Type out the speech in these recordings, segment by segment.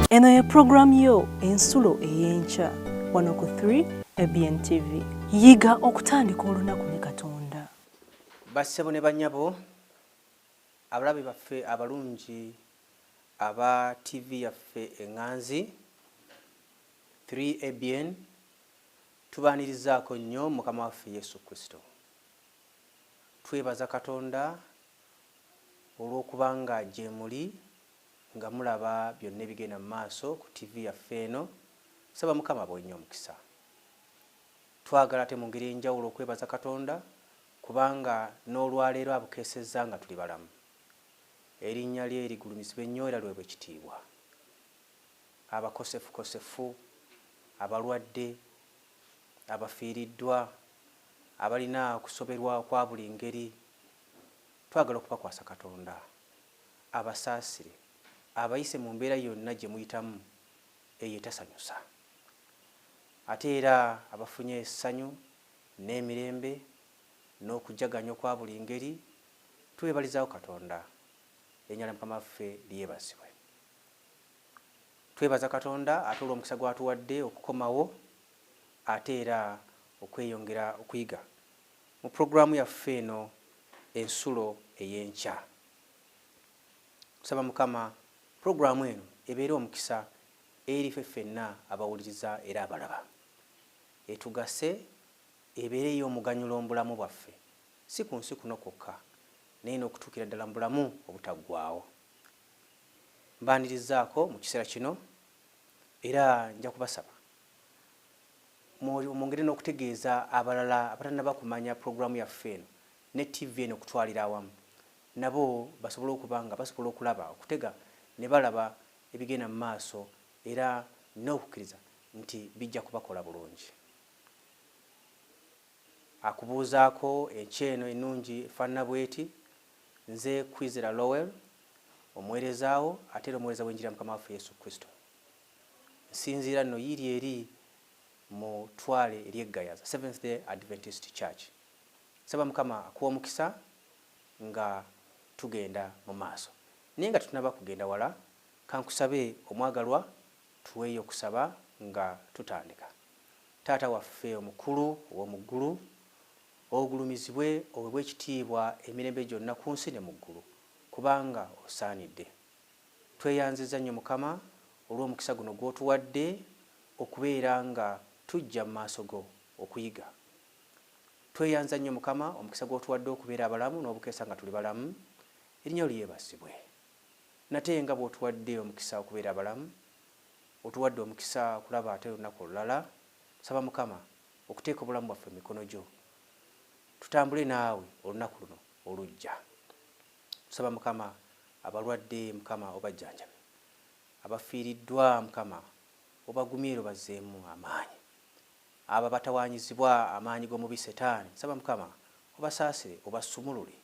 Eno ye pulogulaamu yo Ensulo ey'Enkya wano ku 3 ABN TV. Yiga okutandika olunaku ne Katonda. Bassebo ne bannyabo, abalabe baffe abalungi aba TV yaffe eŋŋanzi 3 ABN, tubaanirizaako nnyo Mukama waffe Yesu Kristo. Twebaza Katonda olw'okuba nga gyemuli nga mulaba byonna ebigenda mu maaso ku TV yaffe eno. Saba Mukama abawe nnyo omukisa. Twagala ate mu ngeri ey'enjawulo okwebaza Katonda kubanga n'olwaleero abukeesezza nga tuli balamu. Erinnya lye ligulumizibwe nnyo era liweebwe ekitiibwa. Abakosefukosefu, abalwadde, abafiiriddwa, abalina okusoberwa okwa buli ngeri, twagala okubakwasa Katonda abasaasire, abayise mu mbeera yonna gye muyitamu eyo etasanyusa. Ate era abafunye essanyu n'emirembe n'okujaganya okwa buli ngeri, twebalizaawo Katonda. Erinnya lya Mukama waffe lyebazibwe. Twebaza Katonda ate olw'omukisa gw'atuwadde okukomawo ate era okweyongera okuyiga mu pulogulaamu yaffe eno Ensulo ey'Enkya. Tusaba Mukama pulogulaamu eno ebeere omukisa eri ffe ffenna abawuliriza era abalaba. Etugase, ebeere ey'omuganyulo mu bulamu bwaffe, si ku nsi kuno kwokka, naye n'okutuukira ddala mu bulamu obutaggwaawo. Mbaanirizzaako mu kiseera kino era nja kubasaba mwongere n'okutegeeza abalala abatannaba kumanya pulogulaamu yaffe eno ne ttivi eno okutwalira awamu, nabo basobole okuba nga basobola okulaba, okutega ne balaba ebigenda mu maaso era n'okukkiriza nti bijja kubakola bulungi. Akubuuzaako enkya eno ennungi efaanana bw'eti, nze Kwizera Lowell, omuweereza wo ate era omuweereza w'Enjiri ya Mukama waffe Yesu Kristo. Nsinziira nno yiiri eri mu ttwale ery'e Gayaza, Seventh Day Adventist Church. Nsaba Mukama akuwe omukisa nga tugenda mu maaso. Naye nga tetunaba kugenda wala, kankusabe omwagalwa tuweeyo okusaba nga tutandika. Taata waffe omukulu ow'omu ggulu, ogulumizibwe owebwe ekitiibwa emirembe gyonna ku nsi ne mu ggulu, kubanga osaanidde. Tweyanzizza nnyo Mukama olw'omukisa guno gw'otuwadde okubeera nga tujja mu maaso go okuyiga. Tweyanza nnyo Mukama omukisa gw'otuwadde okubeera abalamu n'obukeesa nga tuli balamu, erinnya lyo lyebazibwe. Nate nga bw'otuwadde omukisa okubeera abalamu, otuwadde omukisa okulaba ate olunaku olulala, tusaba Mukama okuteeka obulamu bwaffe mu mikono gyo, tutambule naawe olunaku luno olujja. Tusaba Mukama abalwadde Mukama obajjanjabe, abafiiriddwa Mukama obagumye era obazzeemu amaanyi. Abo abatawaanyizibwa amaanyi g'omubi Setaani, nsaba Mukama obasaasire obasumulule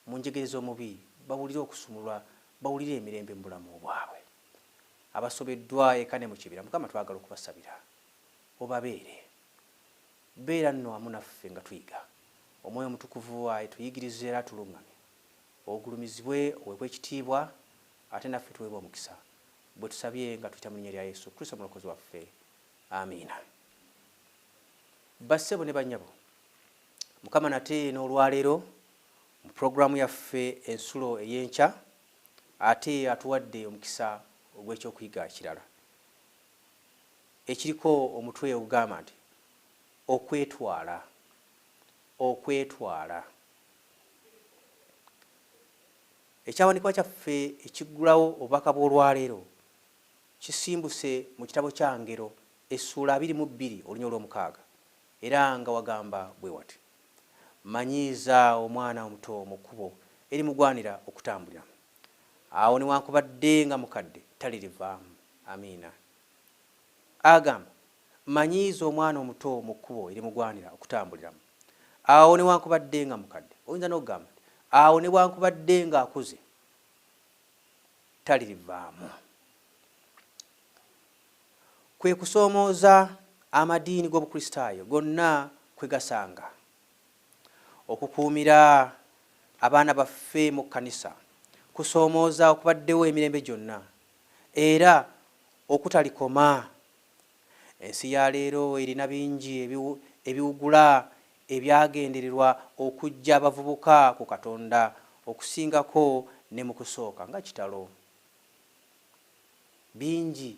mu njegere z'omubi, bawulire okusumululwa, bawulire emirembe mu bulamu bwabwe. Abasobeddwa eka ne mu kibira, Mukama twagala okubasabira obabeere. Beera nno wamu naffe nga tuyiga. Omwoyo Omutukuvu atuyigirize era atuluŋŋamye. Ogulumizibwe, oweebwe ekitiibwa, ate naffe tuweebwe omukisa. Bwe tusabye nga tuyita mu linnya lya Yesu Kristo Omulokozi waffe. Amiina. Bassebo ne bannyabo, Mukama nate n'olwaleero mu pulogulaamu yaffe Ensulo ey'Enkya ate atuwadde omukisa ogw'ekyokuyiga ekirala ekiriko omutwe ogugamba nti Okwetwala. Okwetwala. Ekyawandiikibwa kyaffe ekiggulawo obubaka bw'olwaleero kisimbuse mu kitabo kya Ngero essuula 22 oluny olwomukaaga era nga wagamba bwe wati, Manyiiza omwana omuto mu kkubo erimugwanira okutambuliramu, awo newankubadde nga mukadde talirivaamu. Amiina. Agamba, Manyiiza omwana omuto mu kkubo erimugwanira okutambuliramu, awo newankubadde nga mukadde. Oyinza n'okugamba nti, awo newankubadde ng'akuze talirivaamu. Kwe kusoomooza amadiini g'Obukristaayo gonna kwe gasanga. Okukuumira abaana baffe mu kkanisa kusoomooza okubaddewo emirembe gyonna era okutalikoma. Ensi ya leero erina bingi ebiwugula ebyagendererwa okuggya abavubuka ku Katonda okusingako ne mu kusooka. Nga kitalo! Bingi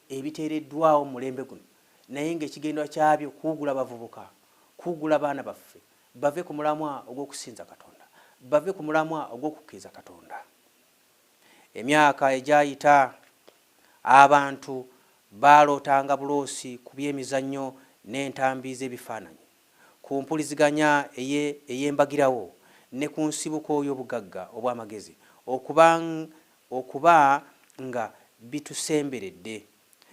ebiteereddwawo mu mulembe guno naye ng'ekigendererwa kyabyo kuwugula bavubuka, kuwugula baana baffe bave ku mulamwa ogw'okusinza Katonda, bave ku mulamwa ogw'okukkiriza Katonda. Emyaka egyayita, abantu baalootanga buloosi ku by'emizannyo n'entambi z'ebifaananyi, ku mpuliziganya ey'embagirawo, ne ku nsibuko y'obugagga obw'amagezi okuba okuba nga bitusemberedde.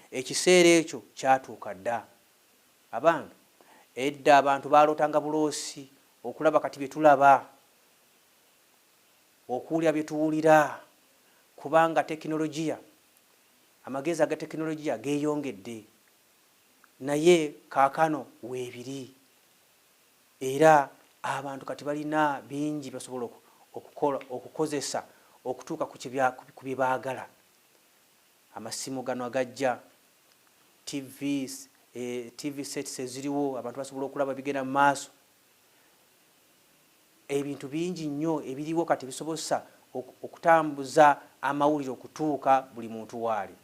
Ekiseera ekyo kyatuuka dda. Abange, edda abantu baalootanga buloosi okulaba kati bye tulaba, okuwulira bye tuwulira, kubanga tekinologiya, amagezi aga tekinologiya geeyongedde. Naye kaakano weebiri. Era abantu kati balina bingi bye basobola okukola, okukozesa okutuuka ku bye baagala. Amasimu gano agajja, TV, TV sets eziriwo, abantu basobola okulaba ebigenda mu maaso. Ebintu bingi nnyo ebiriwo kati bisobozesa okutambuza amawulire okutuuka buli muntu waali.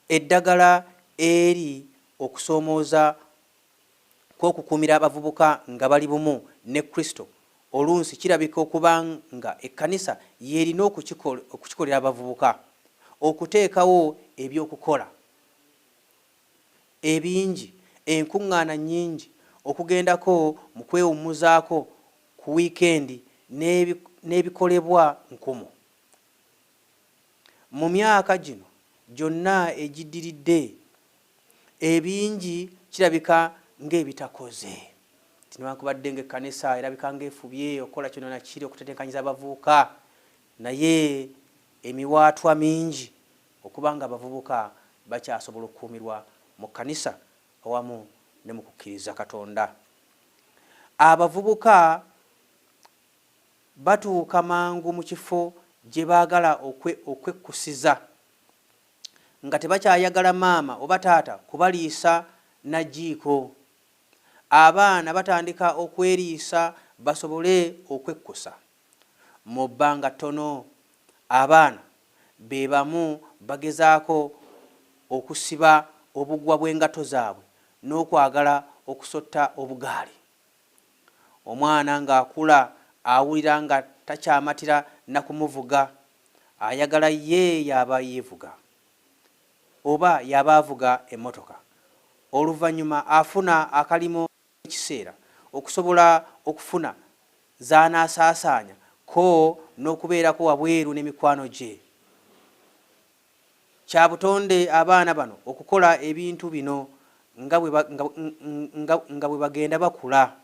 Eddagala eri okusoomooza kw'okukuumira abavubuka nga bali bumu ne Kristo oluusi kirabika okuba nga ekkanisa y'erina okukikolera abavubuka, okuteekawo eby'okukola ebingi, enkuŋŋaana nnyingi, okugendako mu kwewummuzaako ku wiikendi n'ebikolebwa nkumu. Mu myaka gino gyonna egiddiridde, ebingi kirabika ng'ebitakoze. Nti newankubadde ng'ekkanisa erabika ng'efubye okukola kino na kiri okutetenkanyiza abavubuka, naye emiwaatwa mingi okuba ng'abavubuka bakyasobola okukuumirwa mu kkanisa awamu ne mu kukkiriza Katonda. Abavubuka batuuka mangu mu kifo gye baagala okwekkusiza nga tebakyayagala maama oba taata kubaliisa na jjiiko. Abaana batandika okweriisa basobole okwekkusa. Mu bbanga ttono abaana be bamu bagezaako okusiba obuguwa bw'engatto zaabwe n'okwagala okusotta obugaali. Omwana ng'akula awulira nga takyamatira na kumuvuga, ayagala ye y'aba yeevuga oba y'aba avuga emmotoka. Oluvannyuma afuna akalimo ak'ekiseera okusobola okufuna z'anaasaasaanya ko n'okubeerako wabweru ne mikwano gye. Kya butonde abaana bano okukola ebintu bino nga bwe bagenda bakula.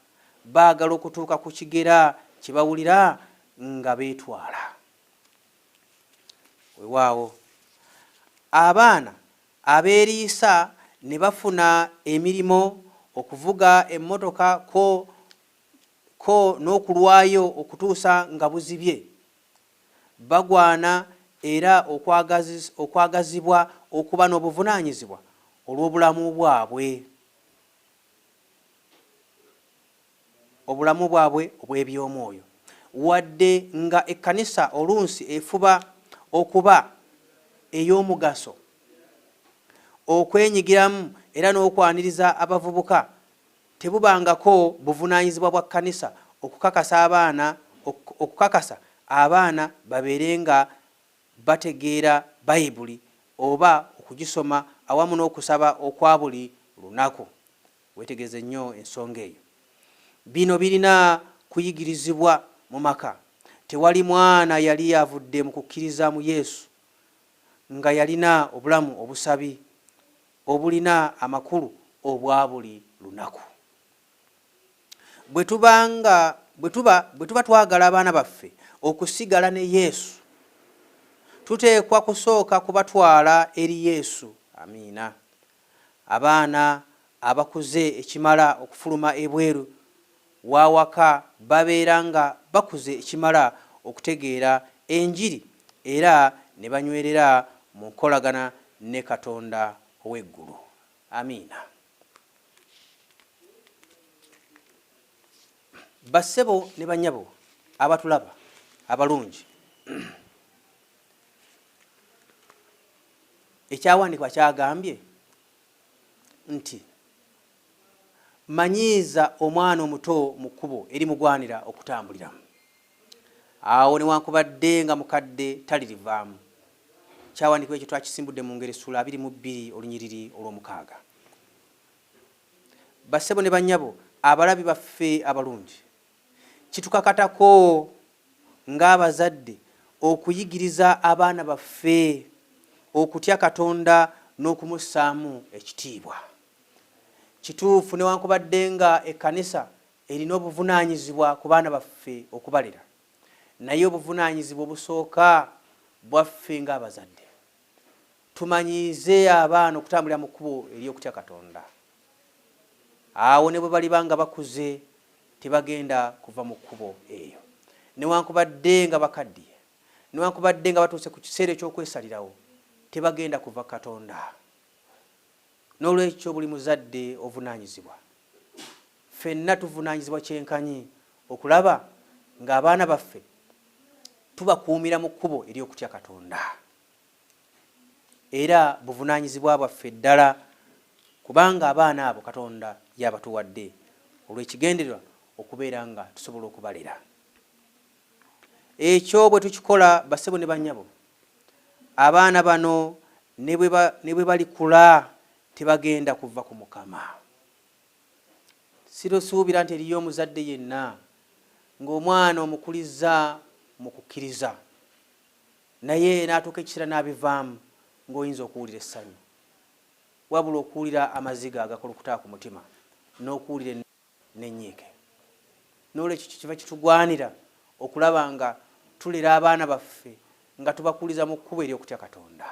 Baagala okutuuka ku kigera kye bawulira nga beetwala. Weewaawo, abaana abeeriisa ne bafuna emirimu, okuvuga emmotoka ko ko n'okulwayo okutuusa nga buzibye, Bagwana era okwagazibwa okuba n'obuvunaanyizibwa olw'obulamu bwabwe obulamu bwabwe obw'eby'omwoyo. Wadde nga ekkanisa oluusi efuba okuba ey'omugaso, okwenyigiramu era n'okwaniriza abavubuka, Tebubangako buvunaanyizibwa bwa kkanisa okukakasa abaana okukakasa abaana babeere nga bategeera Bayibuli oba okugisoma awamu n'okusaba okwa buli lunaku. Weetegereze nnyo ensonga eyo. Bino birina kuyigirizibwa mu maka. Tewali mwana yali avudde mu kukkiriza mu Yesu nga yalina obulamu obusabi obulina amakulu obwa buli lunaku. Bwe tuba nga bwe tuba bwe tuba twagala abaana baffe okusigala ne Yesu, tuteekwa kusooka kubatwala eri Yesu. Amiina. Abaana abakuze ekimala okufuluma ebweru w'awaka babeera nga bakuze ekimala okutegeera enjiri era ne banywerera mu nkolagana ne Katonda ow'eggulu. Amiina. Bassebo ne bannyabo abatulaba abalungi, ekyawandiikibwa kyagambye nti manyiiza omwana omuto mu kkubo erimugwanira okutambuliramu, awo newankubadde nga mukadde talirivaamu. Kyawandiikibwa ekyo twakisimbudde mu Ngero essula 22 olunyiriri olw'omukaaga. Bassebo ne bannyabo abalabi baffe abalungi, kitukakatako ng'abazadde okuyigiriza abaana baffe okutya Katonda n'okumussaamu ekitiibwa. Kituufu newankubadde nga ekkanisa erina obuvunaanyizibwa ku baana baffe okubalera, naye obuvunaanyizibwa obusooka bwaffe ng'abazadde. Tumanyiize abaana okutambulira mu kkubo ery'okutya Katonda. Awo ne bwe baliba nga bakuze tebagenda kuva mu kkubo eyo. Newankubadde nga bakaddiye, newankubadde nga batuuse ku kiseera eky'okwesalirawo, tebagenda kuva Katonda. N'olwekyo buli muzadde ovunaanyizibwa. Ffenna tuvunaanyizibwa kyenkanyi okulaba ng'abaana baffe tubakuumira mu kkubo ery'okutya Katonda. Era buvunaanyizibwa bwaffe ddala kubanga abaana abo Katonda y'abatuwadde olw'ekigendererwa okubeera nga tusobola okubalera. Ekyo bwe tukikola bassebo ne bannyabo, abaana bano ne bwe balikula tebagenda kuva ku Mukama. Sirusuubira nti eriyo omuzadde yenna ng'omwana omukulizza mu kukkiriza naye n'atuuka ekiseera n'abivaamu ng'oyinza okuwulira essanyu, wabula okuwulira amaziga agakulukuta ku mutima n'okuwulira n'ennyiike. N'olwekyo kiva kitugwanira okulaba nga tulera abaana baffe nga tubakuliza mu kkubo ery'okutya Katonda,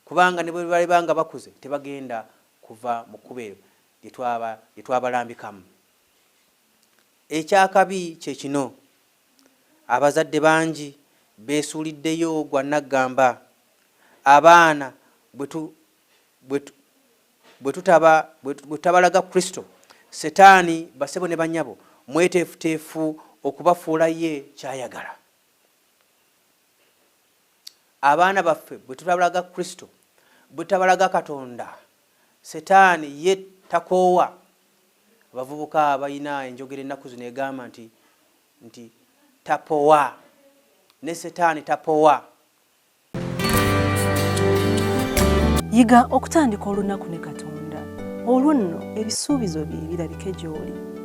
kubanga ne bwe baliba nga bakuze tebagenda kuva mu kkubo eryo lye twabalambikamu. Ekyakabi kye kino, abazadde bangi beesuuliddeyo gwa nnaggamba. Abaana bwe tutabalaga Kristo, Setaani, bassebo ne bannyabo, mweteefuteefu okubafuula ye ky'ayagala. Abaana baffe bwe tutabalaga Kristo, bwe tutabalaga Katonda, Setaani ye takoowa. Abavubuka balina enjogera ennaku zino egamba nti tapowa, ne Setaani tapowa. Yiga okutandika olunaku ne Katonda, olwo nno ebisuubizo bye birabike gy'oli.